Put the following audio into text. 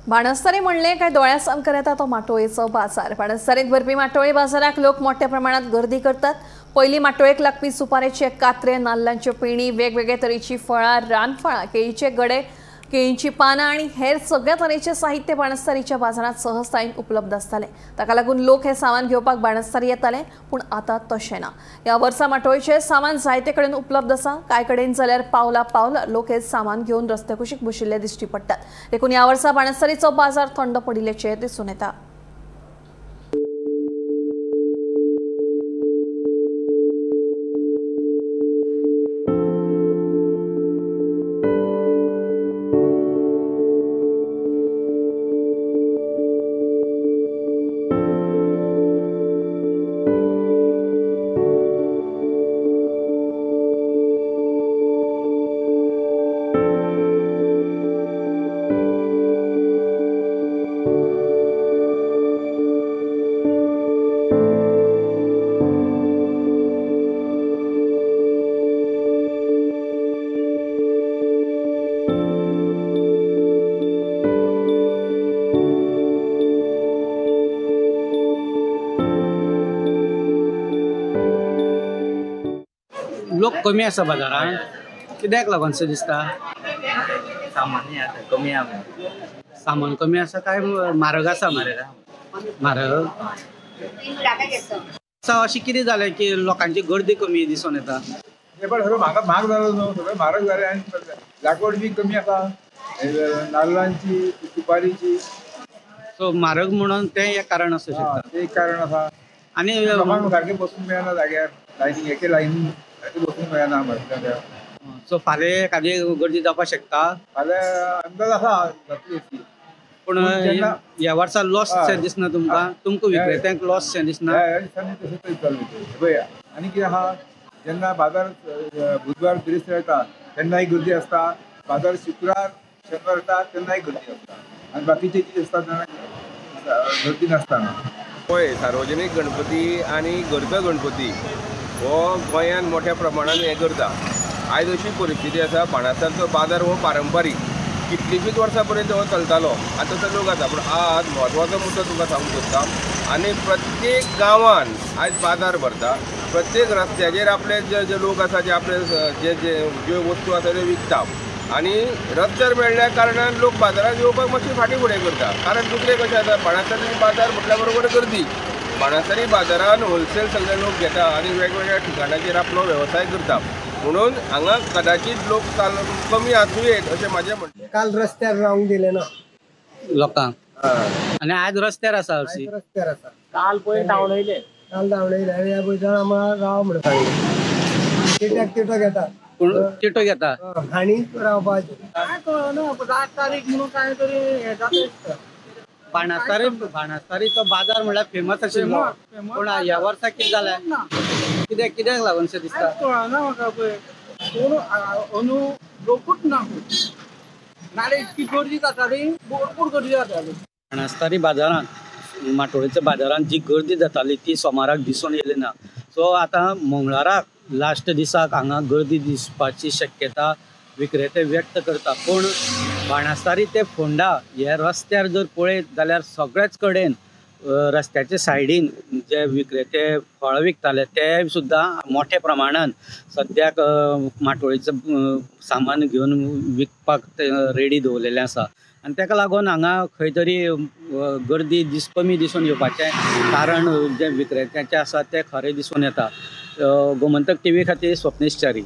बाणस्तारी म्हणले काय दोळ्यासामकार येता तो माटोळेचो बाजार। बाणस्तारीत भरपी माटोळे बाजाराक लोक मोठ्या प्रमाणात गर्दी करतात। पयली माटोळेक लागपी सुपारेचे कात्रे, नाल्लांच्यो पेणी, वेगवेगळे तरेची फळां, रानफळां, केळीचे गडे, केळीची पानां आनी हेर सगळ्या तरेचे साहित्य बाणस्तारीच्या बाजारात सहजतायेन उपलब्ध आसताले। ताका लागून लोक हे सामान घेवपाक बाणस्तारी येताले, पूण आतां तशें ना। ह्या वर्सा माटोळेचे सामान जायते कडेन उपलब्ध आसा। कांय कडेन जाल्यार पावला पावला लोक हे सामान घेवन रस्त्या कुशीक बशिल्ले दिश्टी पडटात। देखून ह्या वर्सा बाणस्तारीचो बाजार थंड पडिल्ल्याचें दिसून येता। लोक कमी आसा बाजारान, कित्याक लागून शें दिसता? सामान आसा कमी आसा, सामान कमी आसा काय म्हारग आसा? म्हारग आसा। अशें कितें जालें की लोकांची गर्दी कमी दिसून येता? पण सगळं म्हारग जालो न्हू, सगळें म्हारग जालें आनी लाकूड बी कमी आसा, नाल्लांची, सुपारीची। सो म्हारग म्हणून तें एक कारण आसूं शकता। तें एक कारण आसा। आनी लोकांक सारकें बसूंक मेळना जाग्यार, लायनी एके लायनी बसूंक मेळना। सो फाल्यां एखादी गर्दी जावपाक शकता? फाल्यां अंदाज आसा जातली, पूण ह्या वर्सा लॉस शें दिसना तुमकां? तुमकां विक्रेत्यांक लॉस शें दिसना? ह्या दिसांनी तशें चल्लें पळय। आनी कितें आहा, जेन्ना बाजार बुधवार बिरेस्तार येता तेन्नाय गर्दी आसता, बाजार शुक्रार शेनवार येता तेन्नाय गर्दी आसता, आनी बाकीचे जे आसता तेन्ना गर्दी नासता। पळय, सार्वजनीक गणपती आनी घरचो गणपती हो गोंयांत मोठ्या प्रमाणान हें करता। आयज अशी परिस्थिती आसा, बाणस्तारचो बाजार हो पारंपारीक कितलीशींच वर्सां पर्यंत हो चलतालो, आतां तो लोक आसा। पूण आज म्हत्वाचो मुद्दो तुमकां सांगूंक सोदता, आनी प्रत्येक गांवान आयज बाजार भरता, प्रत्येक रस्त्याचेर आपले जे जे लोक आसा, जे आपले जे जे ज्यो वस्तू आसा त्यो विकता, आनी रस्त्यार मेळ्ळ्या कारणान लोक बाजारांत येवपाक मातशी फाटीं फुडें करता। कारण दुसरें कशें आसा, बाणस्तारी बाजार म्हटल्या बरोबर गर्दी, बाणस्तारी बाजारान होलसेल सगळे लोक घेता आनी वेगवेगळ्या ठिकाणाचेर आपलो वेवसाय करता, म्हणून हांगा कदाचीत लोक कमी आसूं येत अशें म्हाजें म्हणणें। काल रस्त्यार रावंक दिलें ना लोकांक, आनी आज रस्त्यार आसा। रस्त्यार आसा। काल पयर धांवडयले, काल धांवडयले आनी ह्या पयसान आमकां राव म्हणून सांगलें। तिट्याक तिटो घेता, पूण तिटो घेता आनी रावपाचें काय कळना, 8 तारीख म्हणून काय तरी हें जाता दिसता। बाणस्तारी बाणस्तारीचो बाजार म्हणल्यार फेमस आशिल्लो, पूण ह्या वर्सा कितें जालें? कित्याक कित्याक लागून शें दिसता? कळना म्हाका। पळय कोण अंदू लोकूच ना, नाल्यार इतकी गर्दी जाताली, भरपूर गर्दी जाताली। बाणस्तारी बाजारांत, माटोळेच्या बाजारांत जी गर्दी जाताली ती सोमाराक दिसून येयली ना। सो आतां मंगळाराक लास्ट दिसाक हांगा गर्दी दिसपाची शक्यता विक्रेते व्यक्त करता। पूण बाणस्तारी ते फोंडा हे रस्त्यार जर पळयत जाल्यार सगळेच कडेन रस्त्याच्या सायडीन जे विक्रेते फळां विकताले ते सुद्दां मोठ्या प्रमाणान सद्याक माटोळेचें सामान घेवन विकपाक रेडी दवरलेलें आसा। आनी ताका लागून हांगा खंय तरी गर्दी कमी दिसून येवपाचें कारण जे विक्रेत्यांचें आसा तें खरें दिसून येता। गोमंतक टीव्ही खातीर स्वप्नेश च्यारी।